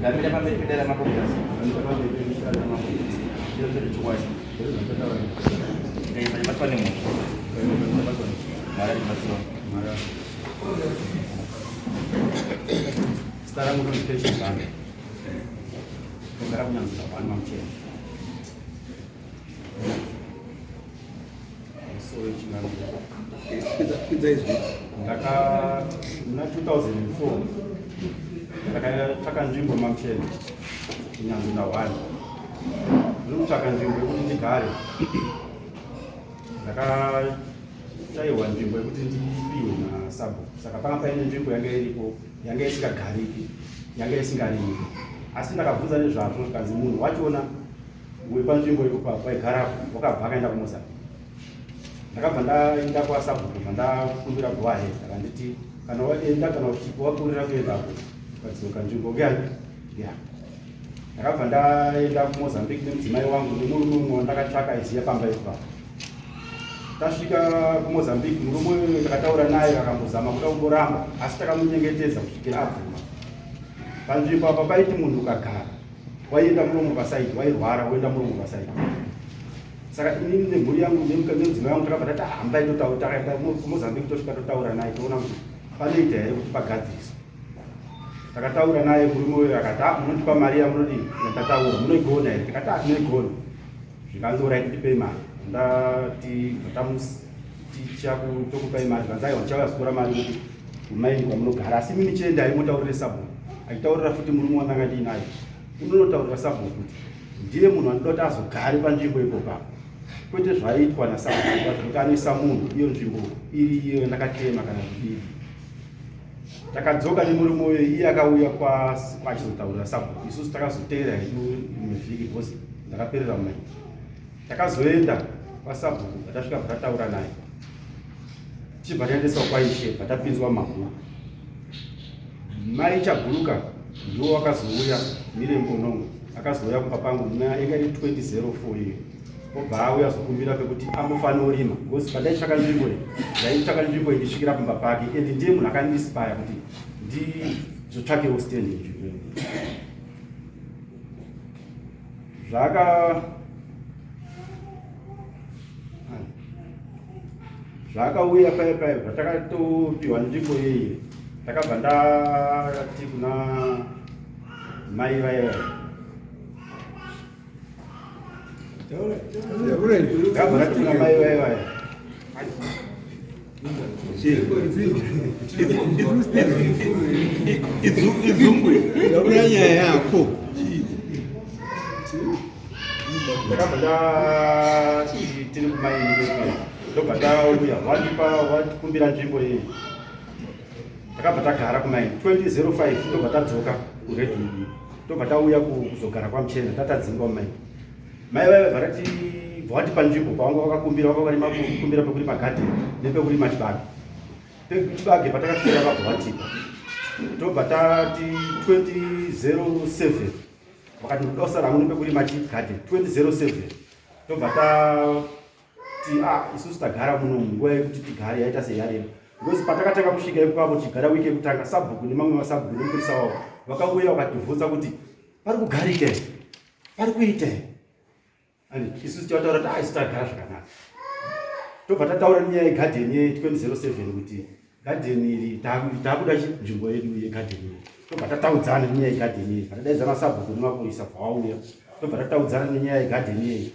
Ndamira pamberi pedare ramambo. Chokwadi. Ndaibatwa nemhosva. Mwari atibatsire. Zita rangu ndonzi Patience Banda. Ndogara kunyanzira one Mamuchena. So yechinangwa. Kwidza izwi. Ndaka muna 2004 ndakatsvaka nzvimbo Mamuchena kunyanzira one. Ndiri kutsvaka nzvimbo yekuti ndigare. Ndakashaiwa nzvimbo yekuti ndipiwe nasabhuku. Saka panga paine nzvimbo yanga iripo yanga isingagariki, yanga isingarimiki. Asi ndakabvunza nezvazvo zvikanzi munhu wachona wepanzvimbo ipo waigarapo wakabva akaenda kuMozambique. Ndakabva ndaenda kwasabhuku bva ndakumbira go ahead akanditi kana waenda kana wakurira kuendako ukadzoka nzvimbo ngeyani ngeyako. Ndakabva ndaenda kuMozambique nemudzimai wangu nemurume umwe wandakatsvaka aiziya pamba ipapo. Tasvika kuMozambique murume uyu takataura naye akambozama kuda kumboramba asi takamunyengetedza kusvikira abvuma. Panzvimbo apa paiti munhu ukagara waienda muromo pasaidi wairwara woenda muromo pasaidi. Saka inini nemhuri yangu nemudzimai wangu takabva tati hambai totaura takaenda kuMozambique tosvika totaura naye toona kuti panoita here kuti pagadziriswe. Takataura naye murume uyo akati ah munondipa mari yamunodii yatataura munoigona here tikati ah tinoigona. Zvikanzi orai ndipei mari ndati tokupai mari zvikanzi aiwa ndichauya kuzotora mari kuti kumaini kwamunogara asi mimi chiendai motaurire sabhuku achitaurira futi murume wandanga ndiinaye unonotaurira sabhuku kuti ndiye munhu anoda kuti azogare panzvimbo ipopa kwete zvaiitwa nasabhuku zvekuti anoisa munhu iyo nzvimbo iri iyo yandakatema kana kudii takadzoka nemurume uyo iye akauya kwachizotaurira sabhuku isusu takazoteera hedu imwe vhiki because ndakaperera mumai takazoenda kwasabhuku patasvika patataura naye tichibva taendesawo kwaishe patapinzwa mumabhuku mai Chaguruka ndiwo wakazouya mirembo nongo akazouya kumba pangu muna yanga iri 2004 iyo obva auya zokumbira pekuti ambofanorima because pandaitsvaka nzvimbo iyi ndaitsvaka nzvimbo iyi ndisvikira pamba pake and ndiye munhu akandispire kuti ndizotsvakewo stand nzvimbo iyi zvaka zvaakauya paya paya zvatakatopiwa nzvimbo yeye takabva ndati kuna mai vaya ndabva ndati kuna mai vaya vaya Idzungwe. Taura nyaya yako. Ndakabva ndati tiri kumaini ndobva tauya wandipa watikumbira nzvimbo iyi takabva tagara kumaini 2005 ndobva tadzoka kuredwood ndobva tauya kuzogara kwamuchena tatadzingwa mumaini mai vaiva varati bva watipa nzvimbo pavanga vakakumbira vanga varima kukumbira pekurima gadheni nepekurima chibage pechibage patakasvika vabva vatipa tobva tati 2007 vakati ndoda kusara hangu nepekurima chigadheni 2007 tobva tati ah isusu tagara muno nguva yekuti tigare yaita seyarema because patakatanga kusvika ipapo tichigara wiki yekutanga sabhuku nemamwe masabhuku nemupurisa wavo vakauya vakatibvunza kuti pari kugarika here pari kuita here and isusu tichataura kuti ah isu tagara zvakanaka tobva tataura nenyaya yegadheni ye 2007 kuti gadheni iri taakuda nzvimbo yedu yegadheni iri tobva tataudzana nenyaya yegadheni iri patadaidza masabhuku nemapurisa bva wauya tobva tataudzana nenyaya yegadheni iri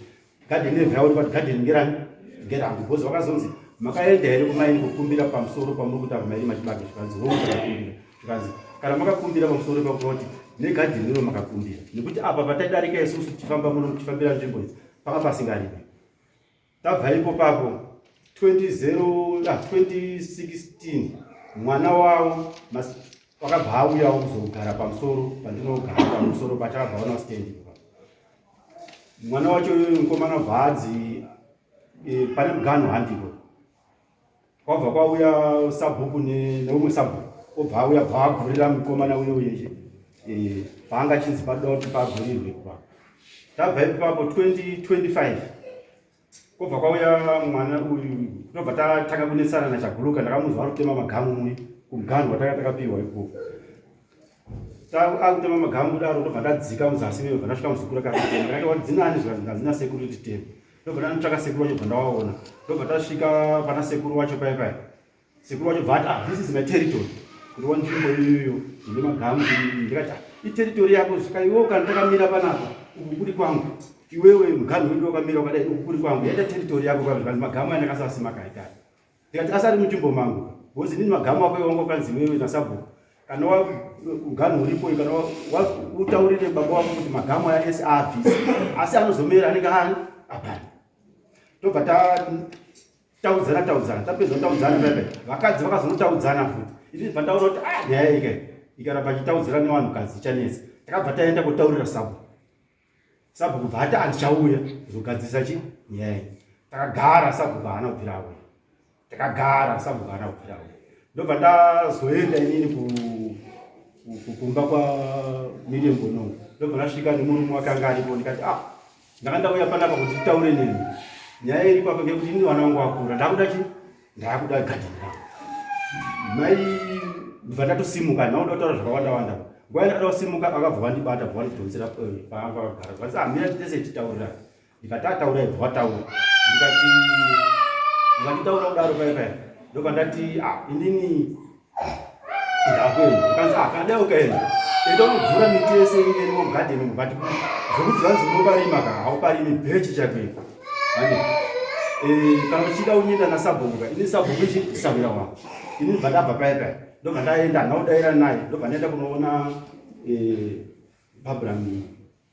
gadheni iri vaonekwa kuti gadheni ngerani ngerangu because vakazonzi makaenda here kumaini kukumbira pamusoro pamuri kuita kumaini machibage zvikanzi hongu takakumbira zvikanzi kana makakumbira pamusoro pakuti negadheni iro makakumbira nekuti apa pataidarika isusu tichifamba muno tichifambira nzvimbo idzi panga pasingarimi tabva ipo papo 2016 mwana wavo wakabva auyawo kuzogara pamusoro pandinogara pamusoro pachakabva ona stand mwana wacho mukomana bvaadzi e, pane muganho handiko kwabva kwauya sabhuku neumwe sabhuku obva auya bva agurira mukomana uye uyeche e, paanga chinzi padoda kuti pagurirwe ipapo tabva ipapo 2025 kwobva kwauya mwana uyu tobva tatanga kunetsana nachaguluka ndakamunzwa ari kutema magamu mwe kumuganhu watanga takapiwa ikoko. Akutema magamu kudaro, ndobva ndadzika muzasi mebva ndasvika muzukuru akatema. Ndakati wati dzinani? Zvikanzi ndadzina sekuru titema. Ndobva ndanotsvaka sekuru wacho, bva ndawaona. Ndobva tasvika pana sekuru wacho paya paya. Sekuru wacho bva ati, "Ah, this is my territory, kureva nzvimbo iyoyo ine magamu." Ndikati, "Ah, iterritory yako?" Svika iwewo, kana takamira panapa, uku kuri kwangu. Iwewe muganhu wedu wakamira wakadai, uku kuri kwangu, yaita territory yako. Zvikanzi magamu aya ndakasasima kare kare. Ndikati asi ari munzvimbo mangu, because inini magamu ako iwangu wakanzi iwewe nasabhuku, kana muganhu uripo, kana utaurire baba wako kuti magamu aya ese aabvisi, asi anozomera anenge ani apana. Tobva taudzana taudzana, tapedza kutaudzana pepe, vakadzi vakazonotaudzana futi. Ini bva ndaona kuti ah, nyaya ika ikaramba ichitaudzira nevanhukadzi ichanetsa. Takabva taenda kutaurira sabhuku. Sabhuku bva ati handichauya kuzogadzirisa chi nyaya iyi. Takagara, sabhuku haana kubvira auya. Takagara, sabhuku haana kubvira auya. Ndobva ndazoenda inini kumba kwaMiriam Bonongo. Ndobva ndasvika nemurume wake anga aripo. Ndikati, "Ah, ndanga ndauya panapa kuti titaure nemi. Nyaya iri papa ngekuti ini vana vangu vakura, ndakuda chi ndakuda gadheni rangu." Mai ndibva ndatosimuka, ndauda kutaura zvakawanda wanda. Nguva yandakada kusimuka, akabva vandibata, bva vandidhonzera paanga vakagara. Vanzi, "Ah, mira tese titaurirana." Ndikati, "Ataurai." Bva wataura. Ndikati vanditaura kudaro paya paya, ndobva ndati, "Ah, inini ndakuenda." Ndikanzi, "Ah, kana dai ukaenda, enda unodzura miti yese inenge irimo mugadheni umu, but zvokuti zvanzi unoparima ka hauparimi bhechi chakweko ane kana uchida unoenda nasabhuku ka." Ini sabhuku ichi tisawira wangu. Ini ndibva ndabva paya paya, ndobva ndaenda, handina naye. Ndobva ndaenda kunoona Barbara,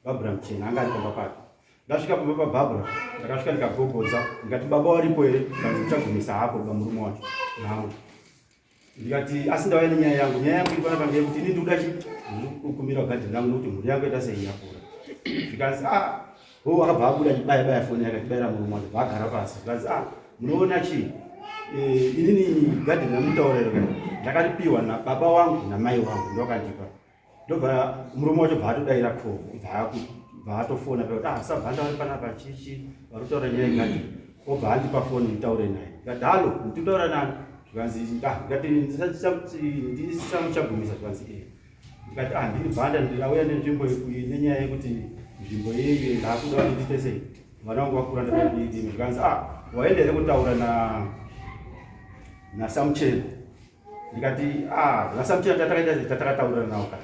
Barbara Muchena anga ari pamba pake. Ndasvika pamba paBarbara, ndakasvika ndikagogodza. Ndikati, "Baba waripo here?" Ndikanzi, "Uchagumisa hako ba murume wacho nhawo." Ndikati, "Asi ndauya nenyaya yangu. Nyaya yangu iri panapa ndeyekuti ini ndikuda chi ndikukumbira gadheni rangu, nokuti mhuri yangu yaita sei, yakura." Zvikanzi, "Ah." O akabva abuda achibaya baya foni yake, achibayira murume wacho. Bva agara pasi. Zvikanzi, "Ah, munoona chii, inini gadheni ramutaurero ndakaripiwa nababa wangu namai wangu, ndoakandipa." Ndobva murume wacho bva atodaira ko, bva atofona kuti, "Ah, sabhanda vari panapa, chichi vari kutaura nyaya yegadheni." Obva andipa foni, nditaure naye. Ndikati, "Hello, ndikutaura nani?" Zvikanzi, "Ah." Ndikati, "Ndisamuchagumisa?" Zvikanzi, "E." Ndikati, "Ah, ndini Bhanda, ndauya nenzvimbo nenyaya yekuti nzvimbo yeyi ndakuda kuti ndiite sei, vana vangu vakura, ndakadii." Zvikanzi, "Ah, waenda here kutaura naSamuchena?" Ndikati, "Ah, naSamuchena tatakaita tatakataurira nawo kare."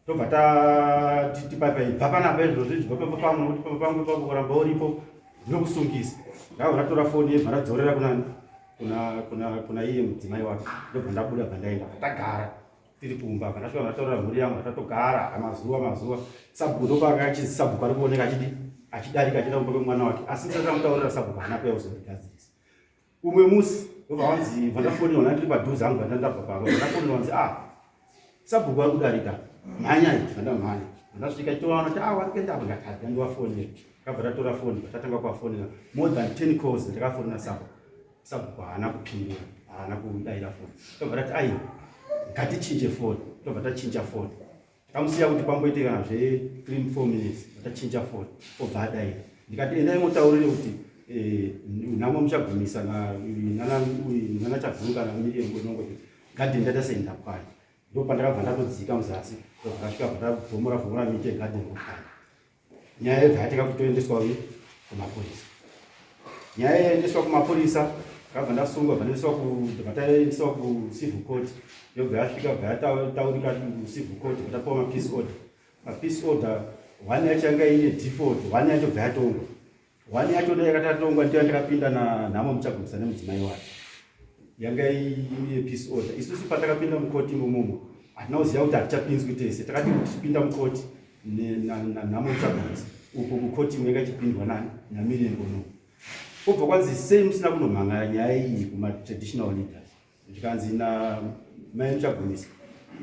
Tobva tati paipai, "Bva panapa izvozvi, bva pamba pangu, nokuti pamba pangu ipapo kuramba uripo ndinokusungisa." Ndakabva ndatora foni yebva ndadzorera kunani, kuna iye mudzimai wake. Ndobva ndabuda, bva ndaenda. Tagara tiri kumba. Bva ndasvika, ndataurira mhuri yangu, tatogara mazuva mazuva. Sabhuku ndopanga achizi sabhuku ari kuoneka achidi achidarika achienda kumba kwemwana wake, asi ndisati amutaurira, sabhuku haana kuya kuzondigadzirisa. Umwe musi ndobva wanzi, bva ndafonera, ndiri padhuze hangu, bva ndabva pamba, bva ndafonera, wanzi, "Ah, sabhuku ari kudarika, mhanyai." Bva ndamhanya, ndasvika chitovaona kuti, "Ah, wari kuenda apo." Ndakadya ndiwafonera. Kabva ndatora foni, tatanga kuvafonera more than 10 calls. Ndakafonera sabhuku, sabhuku haana kupindura, haana kudaira foni. Tobva tati, "Aiwa, ngatichinje foni." Tobva tachinja foni. Takamusiya kuti pamboite kana zve 3 4 minutes, tachinja foni, obva adaira. Ndikati, "Endai mutaurire kuti nhamo muchagumisa nana Chabvuru kana Miriam Bonongo kuti gadheni ndaita sei, ndapwanya." Ndo pandakabva ndatodzika muzasi, ndobva ndasvika, bva ndabvomora vhomora miti yegadheni kupwanya. Nyaya yebva yatanga kutoendeswa kumapurisa. Nyaya yaendeswa kumapurisa, ndabva ndasungwa, bva taendeswa kucivil court. Yobva yasvika, bva yataurika kucivil court, bva tapiwa mapeace order. Mapeace order one yacho yanga ine default, one yacho bva yatongwa. One yacho ndo yakati yatongwa, ndiyo yandakapinda nanhamo muchagumisa nemudzimai wake. Yanga ine peace order. Isusu patakapinda mukoti imomomo, hatina kuziva kuti hatichapinzwi tese. Takati tichipinda mukoti nanhamo muchagumisa, uko kukoti imwe yanga ichipindwa nani, naMiriam Bonongo. Kubva kwanzi, "Sei musina kunomhangara nyaya iyi kumatraditional leaders?" Zvikanzi namai Muchagumisa,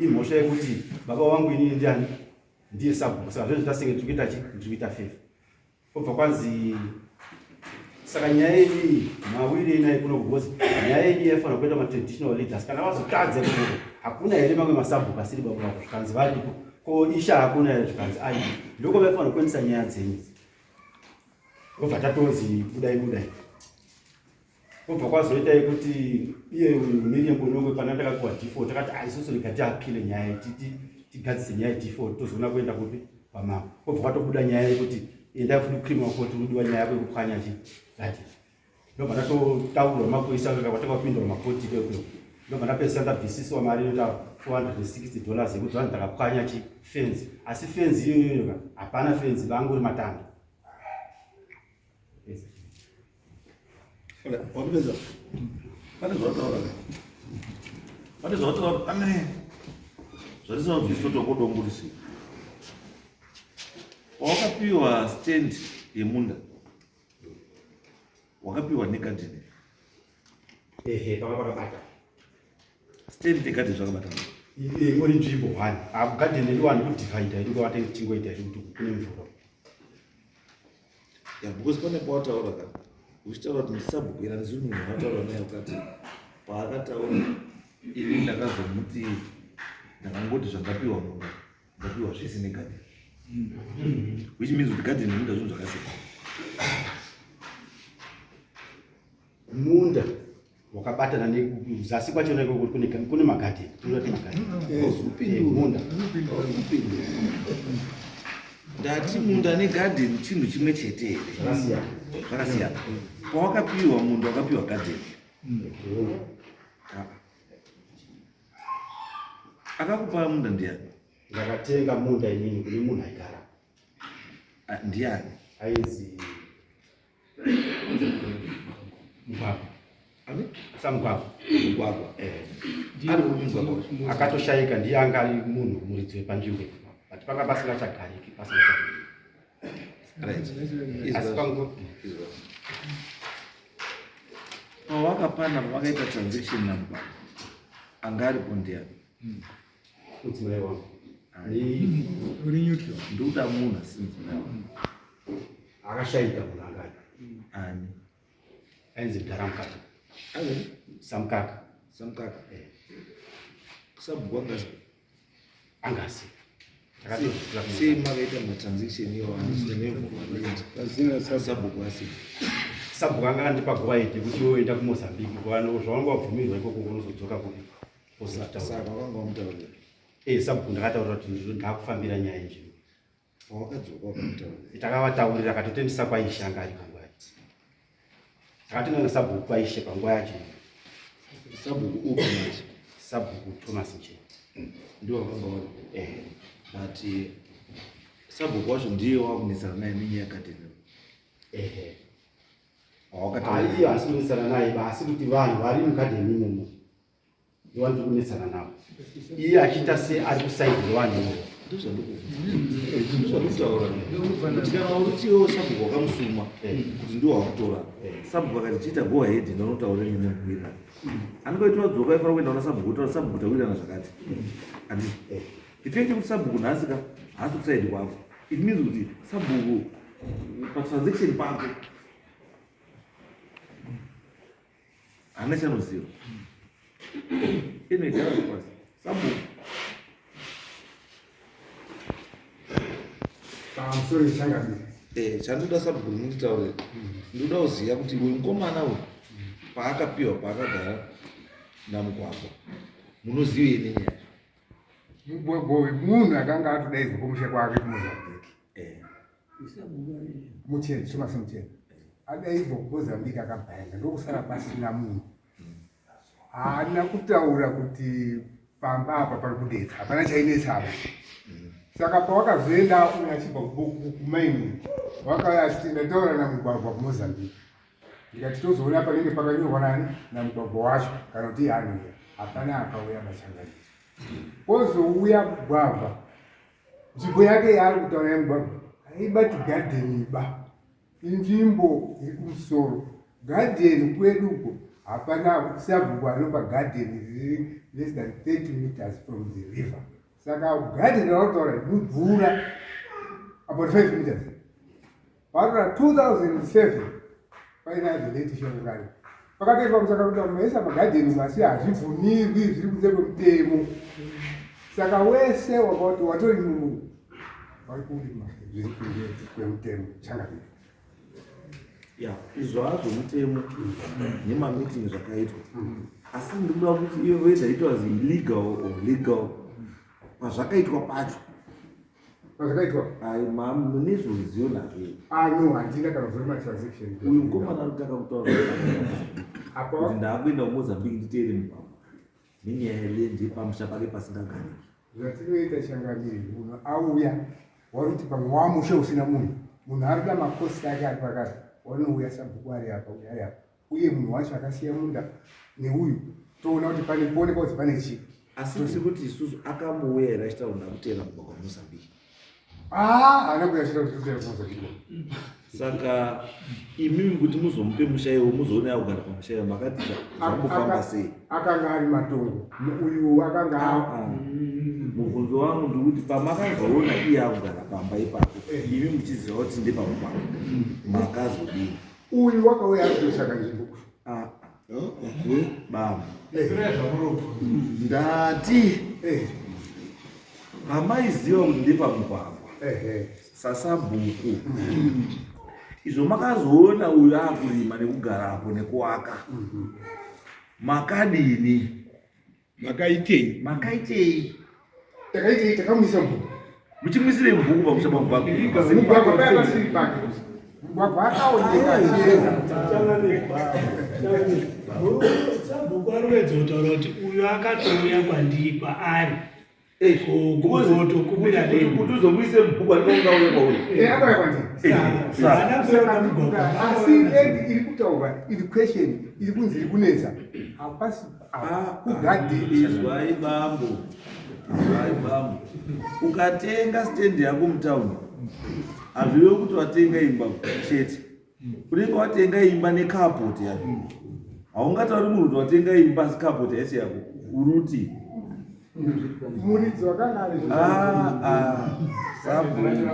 "Imhosva yekuti baba wangu inini ndiani, ndiye sabhuku, saka zvezvo tasenge tiri kuita chi tiri kuita favour." Kubva kwanzi, "Saka nyaya yenyu mawiri naye kuno, because nyaya yenyu yaifanira kuita matraditional leaders. Kana vazotadza ikoko, hakuna here mamwe masabhuku asiri baba vako?" Zvikanzi, "Varipo." "Ko isha hakuna here?" Zvikanzi, "Ai, ndoko vaifanira kuendesa nyaya dzenyu." Obva tatonzi budai budai. Kubva kwazoita yekuti iye Miriam Bonongwe, pana ndakapiwa default, takati, "Ah, isusu rega tiappeale nyaya titi Tigadzise nyaya D4 tozoona kuenda kupi kwamambo. Kwobva kwatobuda nyaya yekuti enda futi kucriminal court udiwa nyaya yako yekupwanya chi garden. Ndobva ndatotaurwa mapurisa kwatanga kupindura makoti ikoko. Ndobva ndapedzisira ndabvisiswa mari inoita 460 dollars yekuti vanhu ndakapwanya chi fence. Asi fence iyoyo ka hapana fence bangori matanda. Wapedza. Pane zvawataura. Pane zvawataura pane zvatisina tokodongurisi. Wakapiwa stand yemunda. Wakapiwa negarden. Ehe, panga pakabata. Stand negarden zvakabatana. Ingori nzvimbo one. Apo garden iri one kudivide iri kwatenge tichingoita iri kuti kune mvura. Yeah, because pane pawataura ka uchitaura kuti ndisabhuku ira ndizuri munhu wataura naye ukati paakataura ini ndakazomuti ndakangoti zvandapiwa munda ndapiwa zvese negadheni which means kuti gadheni nemunda zvinhu zvakasiyana. Munda wakabatana nezasi kwachona ikoko kune magadheni tinoti magadheni munda. Ndati munda negadheni chinhu chimwe chete here? Zvakasiyana. Zvakasiyana. Pawakapiwa munda wakapiwa gadheni. Akakupa munda ndiani? Ndakatenga munda inini kune munhu aigara. Ndiani? Ainzi Mugwagwa. Ani? Samugwagwa. Mugwagwa. Eh. Ari kupi Mugwagwa? Akatoshaika ndiye anga ari munhu muridzi wepanzvimbo. But panga pasingachagariki, pasingachagariki. Right. Asi pangu Izwa. Pawakapana pavakaita transaction naMugwagwa anga aripo ndiani? Mudzimai wangu. Uri neutral. Ndikuda munhu asi mudzimai wangu. Akashaika munhu anga ari. Ani? Ainzi Mdara Mukaka. Ani? Samukaka. Samukaka. Eh. Sabhuku anga asipo. Anga asipo. Sei makaita matransaction iwo Pasina sabhuku asipo? Sabhuku anga andipa guva yete kuti woenda kuMozambique zvavanenge wabvumirwa ikoko unozodzoka kupi. Saka wakanga wamutaurira? Eh, sabhuku ndakataurira kuti ndakufambira nyaya yenzvimbo. Pawakadzoka wakamutaurira? Takavataurira akatotendesa kwaishe anga ari panguva yacho. Takatenda nasabhuku kwaishe panguva yacho. Sabhuku upi manje? Sabhuku Thomas Nje. Ndiwo wakanga wari? Eh. But sabhuku wacho ndiye wakunetsana naye nenyaya yakadini? Ehe. Wawakataura? Aiyo asi kunetsana naye asi kuti vanhu vari mugadheni imomo ndiwo kunetsana navo. Iye achiita se ari kusaidi revanhu imomo. Ndozvandikutaura kuti kana uri sabhuku wakamusuma kuti ndiwo wakutora sabhuku akati chiita go ahead ndanotaura nene mukuwirirana anongaiti wadzoka aifanira kuenda kuna sabhuku kutaura sabhuku tawirirana zvakati handiti the fact yekuti sabhuku nhasi ka haasi kusaidi kwako it means kuti sabhuku patransaction pako haana chanoziva. Anyway, gara pasi sabhuku. Pamusoro changamire. Eh, chandoda sabhuku munditaurire. Ndoda kuziva kuti uyu mukomana uyu paakapiwa paakagara naMugwagwa munozivei nenyaya? Mugwagwa uyu munhu akanga atodaidzwa kumusha kwake kuMozambique. Mucheni, Thomas Mucheni. Adaidzwa kuMozambique akabhaenda ndokusara pasina munhu. Haana kutaura kuti pamba apa pari kudetsa, hapana chainetsa apa. Saka pawakazoenda uyu achibva kumaini wakauya achiti ndataura naMugwagwa kuMozambique. Ndikati tozoona panenge pakanyorwa nani naMugwagwa wacho kana kuti iye anouya. Hapana akauya pachangamire. Kozouya Mugwagwa nzvimbo yake yaari kutaura yeMugwagwa haibati gadheni ba inzvimbo iri kumusoro gadheni kwedu uko hapana sabhuku anopa gadheni riri less than 30 meters from the river. Saka gadheni rautaura mumvura about 5 meters. Parura 2007 paina the late Shongani pakatoitwa musaka kuti maisa magadheni masi hazvibvumirwi zviri kunze kwemutemo. Saka wese wakati watori munhu vari kurima zviri kunze kwemutemo changamire. Ya, izvo hazvo mutemo nemameeting zvakaitwa, asi ndikuda kuti iyo whether it was illegal or legal. Pazvakaitwa pacho. Pazvakaitwa? Ai, mune zvozivo nazvo. Ah, no, handina kana zori matransaction. Uyu mukomana ari kutanga kutaura Apa kuti ndaakuenda kuMozambique nditeere mugwagwa nenyaya yeland yepamusha pake pasingagariki. Zvatinoita changamire, munhu auya wari kuti pamwe wamushe usina munhu, munhu ari kuda makosi ake ari pakati, wanouya sabhuku ari apa, uyu ari apa, uye munhu wacho akasiya munda neuyu, toona kuti pane kuoneka kuti pane chii. Asi tiri kuti isusu akambouya here achitaura ndakuteera mugwagwa weMozambique? Ah, haana kuuya achitaura kuti kuteera kuMozambique. Saka imimi kuti muzomupe musha iwo muzoona akugara pamusha iwo makati zvambofamba sei? Akanga ari matongo uyu akanga ah, ah. Mubvunzo wangu ndikuti pamakazoona iye akugara pamba ipapo eh. imi muchiziva kuti ndepamugwagwa makazodini? Uyu wakauya akutotsvaka nzvimbo. Ah, baba eh. Ndati eh. pamaiziva kuti ndepamugwagwa sasabhuku izvo makazoona uyu akurima nekugarapo nekuwaka makadini? Makaitei? Makaitei? Takaitei? Takamuisa mubhuku. Muchimuisire mubhuku pamusha pamugwagwa? Mugwagwa paya pasiri pake. Mugwagwa akaoneka achienda. Sabhuku ari kuedza kutaura kuti uyu akatouya kwandii kwaari kutokumbira deni kuti uzomuise mubhuku andinonga uye kwauri. Eh, akauya kwandiri. Haana kuuya pamugwagwa. Asi land iri kutaurwa iri question iri kunzi iri kunetsa hapasi kugadheni. Izwai bambo, izwai bambo, ukatenga stand yako mutauni hazvirevi kuti watenga imba chete, unenge watenga imba necarport yacho. Haungatauri munhu kuti watenga imba asi carport haisi yako, uri kuti Muridzi wakanga ari Ah, ah, sabhuku.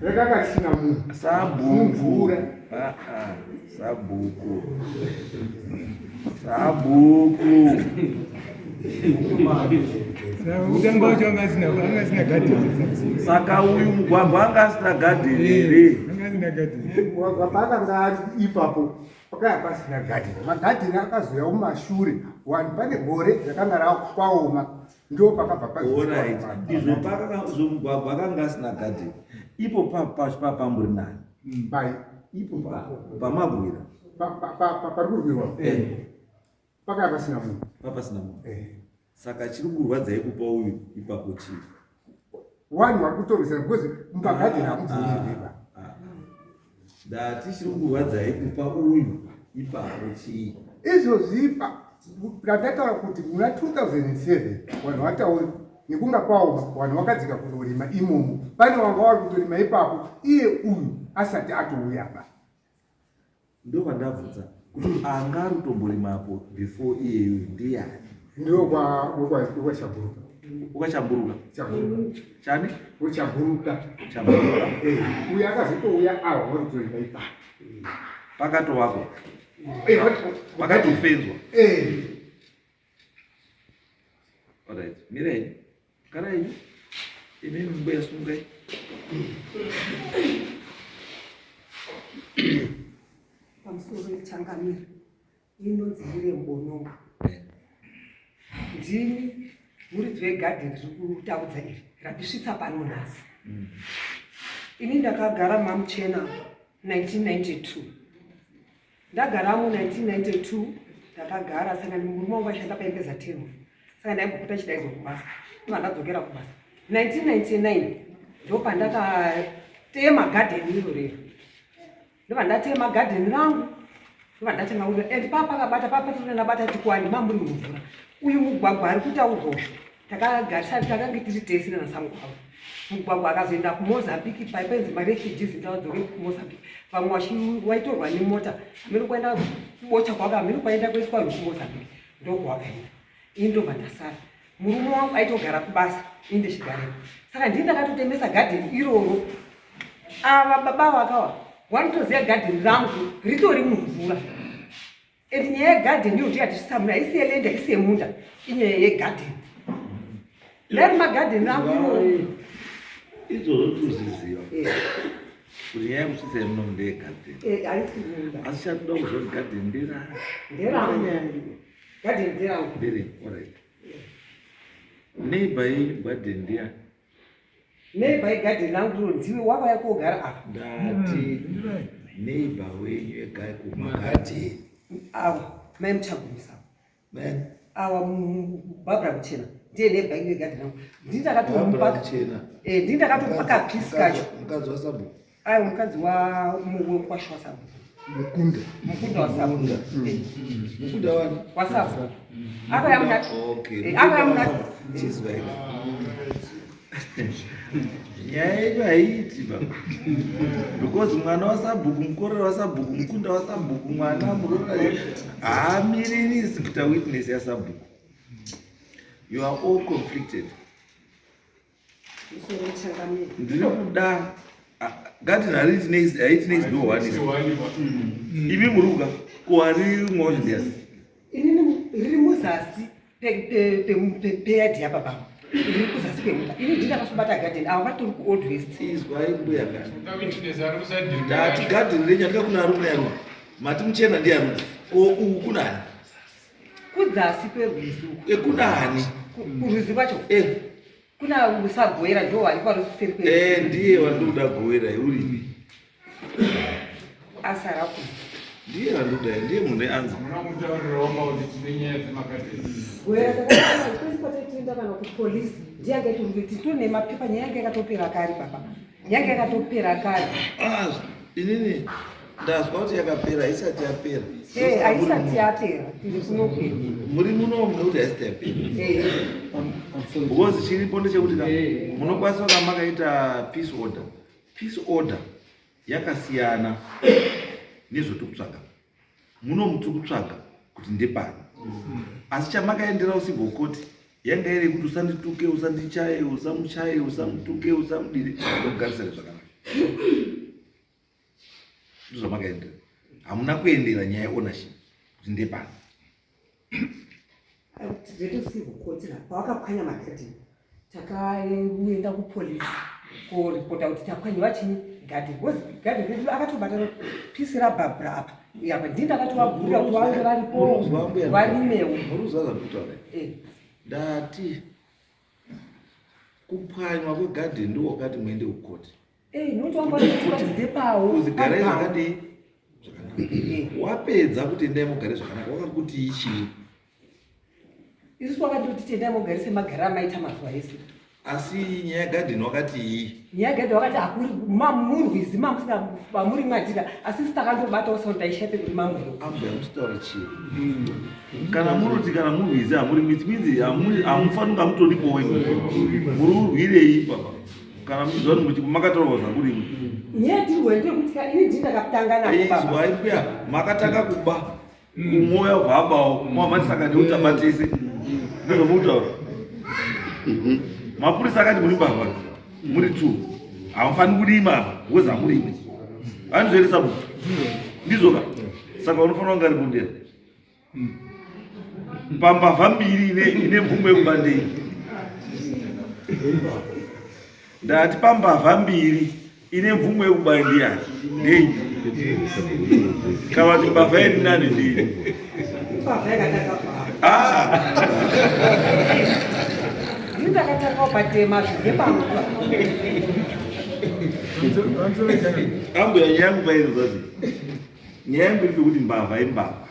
Rakanga risina munhu. Sabhuku. Mumvura. Ah, ah, sabhuku. Sabhuku. Kutanga wacho anga asina anga asina gadheni. Saka uyu mugwagwa anga asina gadheni here? Anga asina gadheni. Mugwagwa paakanga ari ipapo pakanga pasina gadheni. Magadheni akazouya mumashure wani pane gore rakanga rakwaoma ndo pakabva Alright. Izvo pakanga izvo mugwagwa akanga asina gadheni. Ipo pacho papamburi nani? Pai. Ipo pamagwira. Pari kurwirwa. Pakanga pasina munhu. Papasina munhu. Saka chiri kurwadzai kupa uyu ipapo chii? Vanhu vari kutorwisana because mupagadheni hamubvumirwi ba. Ndati chiri kurwadzai kupa uyu ipapo chii? Izvozvi ndataura kuti muna 2007 vanhu vatauri nekunga kwaoma vanhu vakadzika kunorima imomo pane wanga wari kutorima ipapo iye uyu asati atouya ba. Ndovandabvunza kuti anga ari kutomborimapo before iyeyu ndiyani? Ndiwo kwachabhuruka. Ukachamburuka? Chabhuruka. Chani? Uchabhuruka. Chabhuruka. Eh, uyu akazotouya awa wari kutorima ipapo. Pakatovakwa. Pakatofenzwa. Eh. Alright, mirai. Garai. Imimi mbuya sungai. Pamusoro yechangamire inonzi ire mubonongo. Ndini muridzi wegadheni riri kutaudza iri randisvitsa pano nhasi. Ini ndakagara mamuchena 1992. Ndagaramo 1992 ndakagara saka murume wangu aishanda paembeza term saka ndaimbopota chidaidzwa kubasa ndobva ndadzokera kubasa 1999 ndopandakatema gadheni iro rero ndobva ndatema gadheni rangu ndobva ndatema uyo and papakabata papatondabata tikwani mamuri mumvura uyu mugwagwa ari kutaurwa uyu Takagarisana takange tiri tese nanaSamugwagwa. Mugwagwa akazoenda kuMozambique paipainzi marefugees ndavadzoke kuMozambique. Vamwe waitorwa nemota hameno kwaenda kubocha kwake hameno kwaenda kuiswa vanhu kuMozambique ndokwakaenda. Ini ndobva ndasara. Murume wangu aitogara kubasa ini ndichigareko. Saka ndini ndakatotemesa gadheni iroro. Ava baba vakawa vanotoziva gadheni rangu ritori mumvura. And nyaya yegarden iyo ndiyo yatisamuna, haisi yeland, haisi yemunda, inyaya yegarden. Ndari magarden angu iwowo. Izvozvo tozviziva kuti nyaya yekusvitsa yemuno ndeyegarden. Eh, haisi munda. Asi chatoda kuziva kuti garden nderangu. Nderangu. Garden nderangu. Ndere, alright. Neighbor yenyu garden ndiani? Neighbor yegarden langu rino ndiwe wakauya kogara apa. Ndati neighbor wenyu yekumagadheni. Awa mai Muchagumisa. Man. Awa Barbara Muchena ndiye neighbor yenyu yegarden langu. Ndini ndakatomupa. Muchena. Eh, ndini ndakatomupa kapisi kacho. Mukadzi wasabhuku. Ayo mukadzi wa mukwasha wasabhuku. Mukunda. Mukunda wasabhuku. Mukunda wani? Wasabhuku. Akauya muna. Okay. Akauya muna. Chizwai. Nyaya yenyu haiiti baba. Because mwana wasabhuku, mukororo wasabhuku, mukunda wasabhuku, mwana muroora haamiririsi kuita witness yasabhuku. You are all conflicted. Ndiri kuda garden hariti next haiti next door one. Imi muri kuka ko hari umwe wacho ndiyasi. Inini riri muzasi peyadhi yababa riri kuzasi kwemunda. Ini ndini ndakatobata garden ava vatori kuOld West. Izwai mbuya kani. Ndati garden renyu andika kuna arume arume. Mati muchena ndiye arume. Ko uku kunani? Kudzasi kwerwizi uku. Kunani? Kurwizi kwacho? Kuna usagoera ndo vari paruseri kwe. Ndiye wandikuda goera uripi? Asara ku. Ndiye wandikuda ndiye munhu anzi. Goera takati kwataienda kana kupolisi ndiye anga itori titone mapepa nyaya yanga yakatopera kare baba. Yanga yakatopera kare. Ah, inini ndazwa kuti yakapera isati yapera. Eh, haisati yapera. Tiri kuno kwedu. Muri muno munekuti haisati yapera. Because chiripo ndechekuti ka munokwanisa kunga makaita peace order. Peace order yakasiyana nezvotiri kutsvaga. Muno mutiri kutsvaga kuti ndepani. Asi chamakaendera civil court yanga iri yekuti usandituke, usandichaye, usamuchaye, usamutuke, usamudire, ndokugarisana zvakanaka. Ndozvamakaendera. Hamuna kuendera nyaya yeownership kuti ndepani. Tizoita civil court la pawakapwanya magadheni takaenda kupolisi koripota kuti tapwanyiwa chii gadheni because gadheni redu akatobata pisi raBarbara apa apa ndini ndakatovagurira kuti vange varipo varimewo. Murikuzwa zvandikutaura? Ndati kupwanywa kwegadheni ndiko kwakati muende kukoti. Nokuti wanga uri ndepawo. Kuzi garai zvakadii? Zvakanaka. Wapedza kuti endai mugare zvakanaka wakakuti ichii? Isusu wakatoti tendai mugare semagare amaita mazuva ese. Asi nyaya yegadheni wakati iyi? Nyaya yegadheni wakati hakuri murwizi mamusina pamuri mwadira asi isu takandobatawo saundi taishape kuti mamuriwo. Ambuya musitaura chii? Kana muroti kana murwizi hamuri it means hamufaniri kunge mutoripowo imwe. Muri urwirei baba? Kana muchiziva kuti makataurwa zvakurimwe. Nyaya tiriwe ndeyekuti ini ndini ndakatanga nako baba. Izwai mbuya makatanga kuba. Kumwoyo hwabawo mwamati saka ndikutabatese ndozvomutaura. Mapurisa akati muri mbavha muri two hamufaniri kurima apa because hamurimi. Anozviere sabhuku ndizvoka saka unofanira kunge ari bundera pambavha mbiri ine mvumo yekuba ndei. Ndati pambavha mbiri ine mvumo yekuba ndiyani ndei kana kuti mbavha iri nani ndei. Mbavha yakatanga Ndini ndakatanga patema zvingepangu. Ambuya nyaya yangu pairi zvazi. Nyaya yangu iri pekuti mbavha imbavha.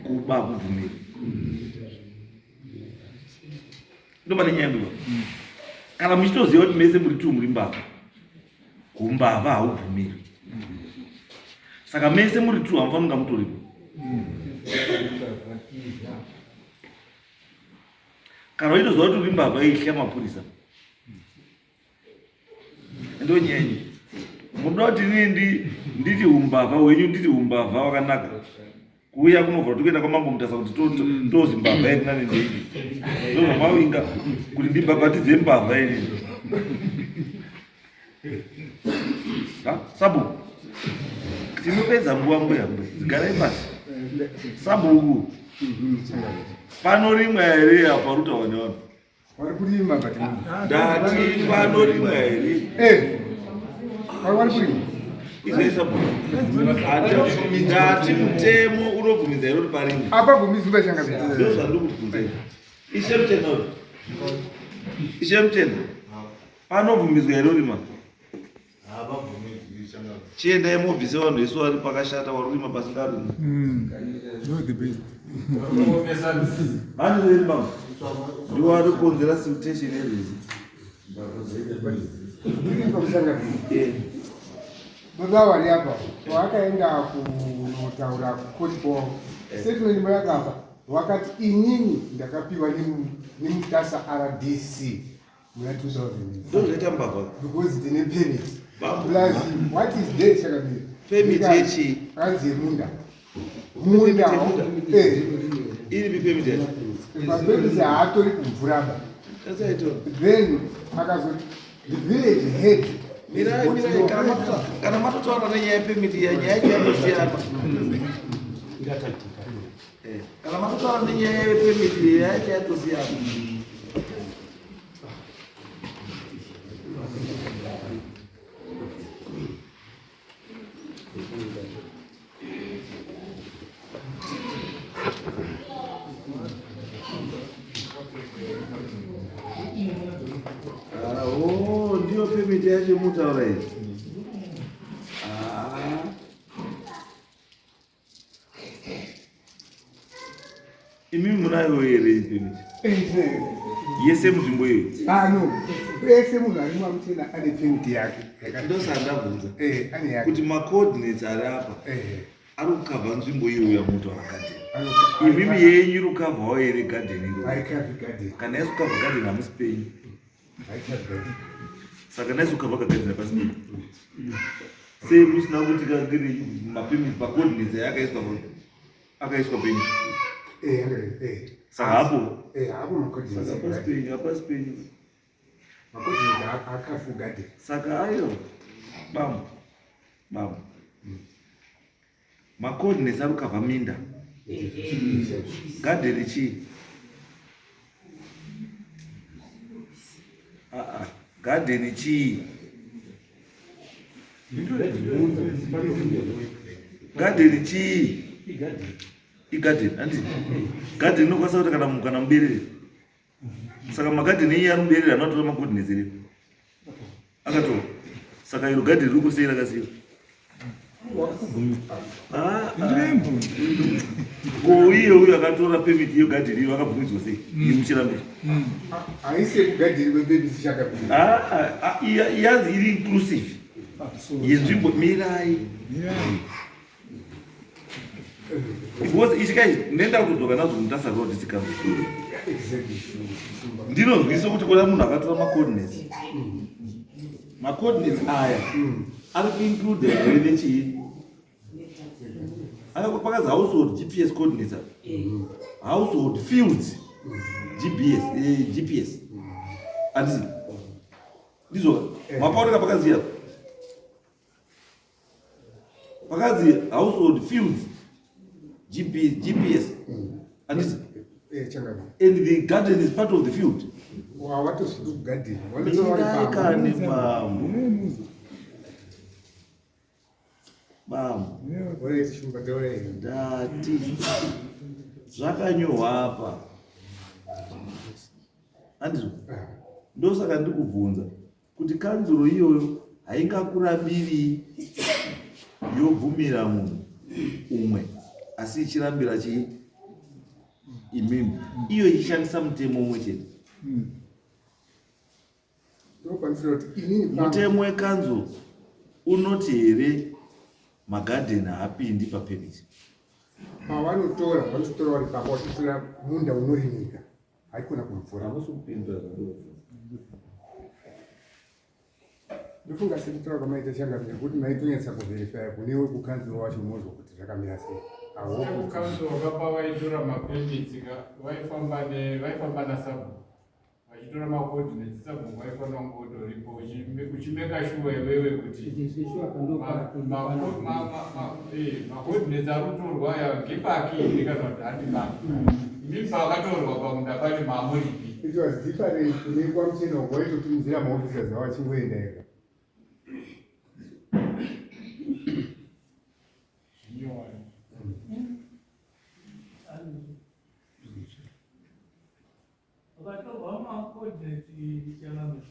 Kuba kubvumira. Ndopane nyaya yangu. Kana muchitoziva kuti mese muri two muri mbavha. Kumbavha haubvumiri. Saka mese muri two hamufaniri kunge mutoripo. Kana uchitoziva kuti uri mbavha ihla mapurisa. Ndo nyaya yenyu. Munoda kuti inini nditi umbavha hwenyu nditi umbavha wakanaka. Kuuya kunobva kuti kuenda kwaMambo Mutasa kuti tozi mbavha yedu nani ndeipi. Ndozvamawinga kuti ndibhabhatidze mbavha inini. Sabhuku. Tinopedza nguva mbuya mbuya. Garai pasi. Sabhuku. Panorimwa here apa rutaura nevanhu? Vari kurima but ndati panorimwa here? Vari kurima. Izai sabhuku. Ndati mutemo unobvumidza here kuti parimwe? Apa bvumidzwa changa. Ndozvandiri kubvunza. Ishe mutemo. Ishe Muchena, panobvumidzwa here urima? Chiendai mobvise vanhu vese vari pakashata vari kurima pasingarimi. Not the best. Vanhu baba ndiwo vari kukonzera siltation yerwizi. Ndiri pamusangano. Baba vari apa vakaenda kunotaura kukoti kwavo. Statement yakapa vakati inini ndakapiwa neMutasa RDC muna 2000. Ndozvaita mbavha. Because ndine permit. Bambo. Plus what is there chakamira? Permit yechii? Kanzi yemunda. Munda. Permit yemunda? Eh. Iri permit yacho. Mapermit haatori kumvuraba. Asaito. Then akazoti the village head. Mirai, mirai, kana matotaura nenyaya yepemiti iya, nyaya yacho yatosiyana. Kana matotaura nenyaya yepemiti iya, nyaya yacho yatosiyana. Ah, oh, ndiyo pemiti yacho mutaura iyi. Ah. Imi munayo here iyi pemiti? Yese munzvimbo iyoyi? Ah, no. Wese munhu ari mamuchena ane permit yake. Ndosandabvunza. Eh, ane yake. Kuti macoordinates ari apa Eh. ari kukavha nzvimbo iyoyo yamunotaura gadheni. Anoka- Imimi yenyu iri kukavhawo here gadheni iroro? Haikavhi garden. Kana yaisi kukavha gadheni hamusi penyu. Haikavhi garden. Saka naisi kukavha kagadheni hapasi penyu. Sei musina kuti kagiri mapemiti macoordinates aya akaiswa akaiswa penyu. Eh, eh. Saka hapo Eh, hapo macoordinates. saka hapasi penyu hapasi penyu. Macoordinates akavhi garden. Saka ayo bambo bambo macoordinates ari kukavha minda. Gadheni chii? Ah, ah, gadheni chii? Gadheni chii? Igadheni handiti? Gadheni inokwanisa kuita kana kana muberere. Saka magadheni iye ari muberere anotora macoordinates here? Akatora. Saka iro gadheni riri kusei rakasiyiwa? Ah, ah. Ko iye uyu akatora permit iyo gadheni iyo akabvumidzwa sei? Iri muchirambidzo. Haisi yekugadheni kwepemiti chakapinda. Ah, ah, yanzi iri inclusive yenzvimbo mirai because ichi kai nenda kudzoka nazo kuMutasa Road chikamu Exactly. ndinonzwisa kuti kuna munhu akatora macoordinates macoordinates aya ari kuinclude here nechii pakazi household GPS coordinates apa. Household fields GPS GPS handisi ndizvo mapaoneka pakazi apa pakazi household fields GPS handisi Eh, changamire. and the garden is part of the field. Hawatosviki kugadheni. Vanotora vari Mirai pamba. kani bambo bambo Alright, Shumba, taurai. ndati zvakanyorwa apa handizvo Ah. ndosaka ndikubvunza kuti kanzuro iyoyo haingakurambiri yobvumira munhu umwe asi ichirambira chii imimi iyo ichishandisa mutemo umwe chete. Ndokwanisira kuti inini pangu. Mutemo wekanzuro unoti here magadheni haapindi papermit? Pavanotora, vanotora vari pamba vachitora munda unorimika. Haikona kumvura. Hamusi kupindura zvandinobvunza. Ndofunga sekutora kwamaita changamire kuti maitonyatsa kuverifya kune wekukanzuro wacho mozwa kuti zvakamira sei. I hope kuti- Kukanzuro kapa vaitora mapermits ka vaifamba ne vaifamba nasabhuku vachitora macoordinates sabhuku vaifanira kunge utoripo uchimeka sure iwewe kuti macoordinates ari kutorwa aya ngepaki here kana kuti handi paki imi pakatorwa pamunda pacho mamuripi. It was different kune kwaMuchena uko vaitotumidzira maofficers avo achingoenda ega. Zvinyowani. Ukatorwa Zvemacoordinates changamire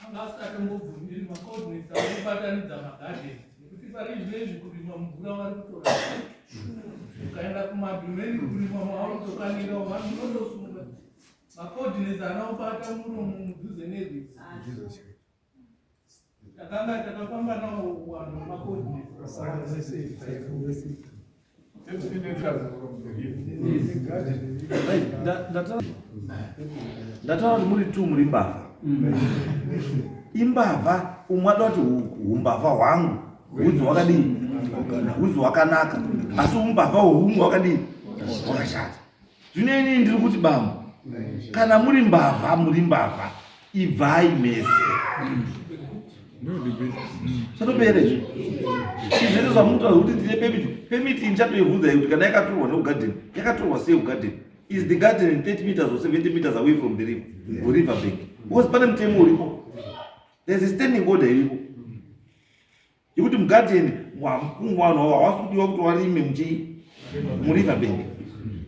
anga asingatombobvumiri macoordinates anobatanidza magadheni nekuti pari zvinezvi kurima mumvura vari kutora ukaenda kumadhumeni kurima maautokanira vanhu unotosunga macoordinates anaobata muromo mudhuze nerwizi takanga takafamba nawo vanhu vemacoordinates. Ndataura kuti muri two muri mbavha. Imbavha umwe ada kuti umbavha hwangu huzi hwakadii huzi hwakanaka asi umbavha hweumwe hwakadii hwakashata. Zvino inini ndiri kuti bambo kana muri mbavha muri mbavha ibvai mese zvatopera izvo izvese zvamunotaura kuti ndine pemiti pemiti ini chatoibvunza kuti kana yakatorwa nekugadheni yakatorwa sei kugadheni is the garden 30 meters or 70 meters away from the river or river bank because pane mutemo uripo there's a standing order iripo yekuti mugadheni vanhu hawasi kudiwa kuti warime muchii muriver bank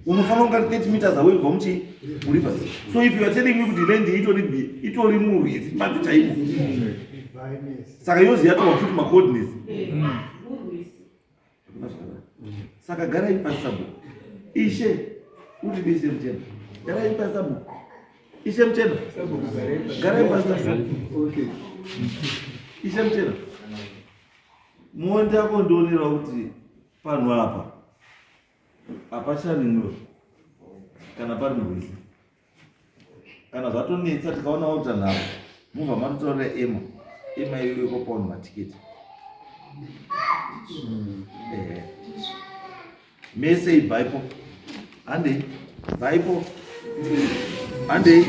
unofanira kunga 30 meters away kubva muchii muriver bank so if you are telling me kuti land itori itori murwizi panze chaimo saka yozi yatova futi macoordinates. Saka garai pasi sabhuku ishe kuti ishe muchena garai pasi sabhuku ishe muchena garai pasi sabhuku ishe muchena muonde ako ndionera kuti panhu apa hapacharimwe kana pari murwizi kana zvatonetsa tikaona wakuita nharo mubva matotaurira ema ema iyoyo kopa vanhu matiketi. Mese ibvaipo handei bvaipo handei.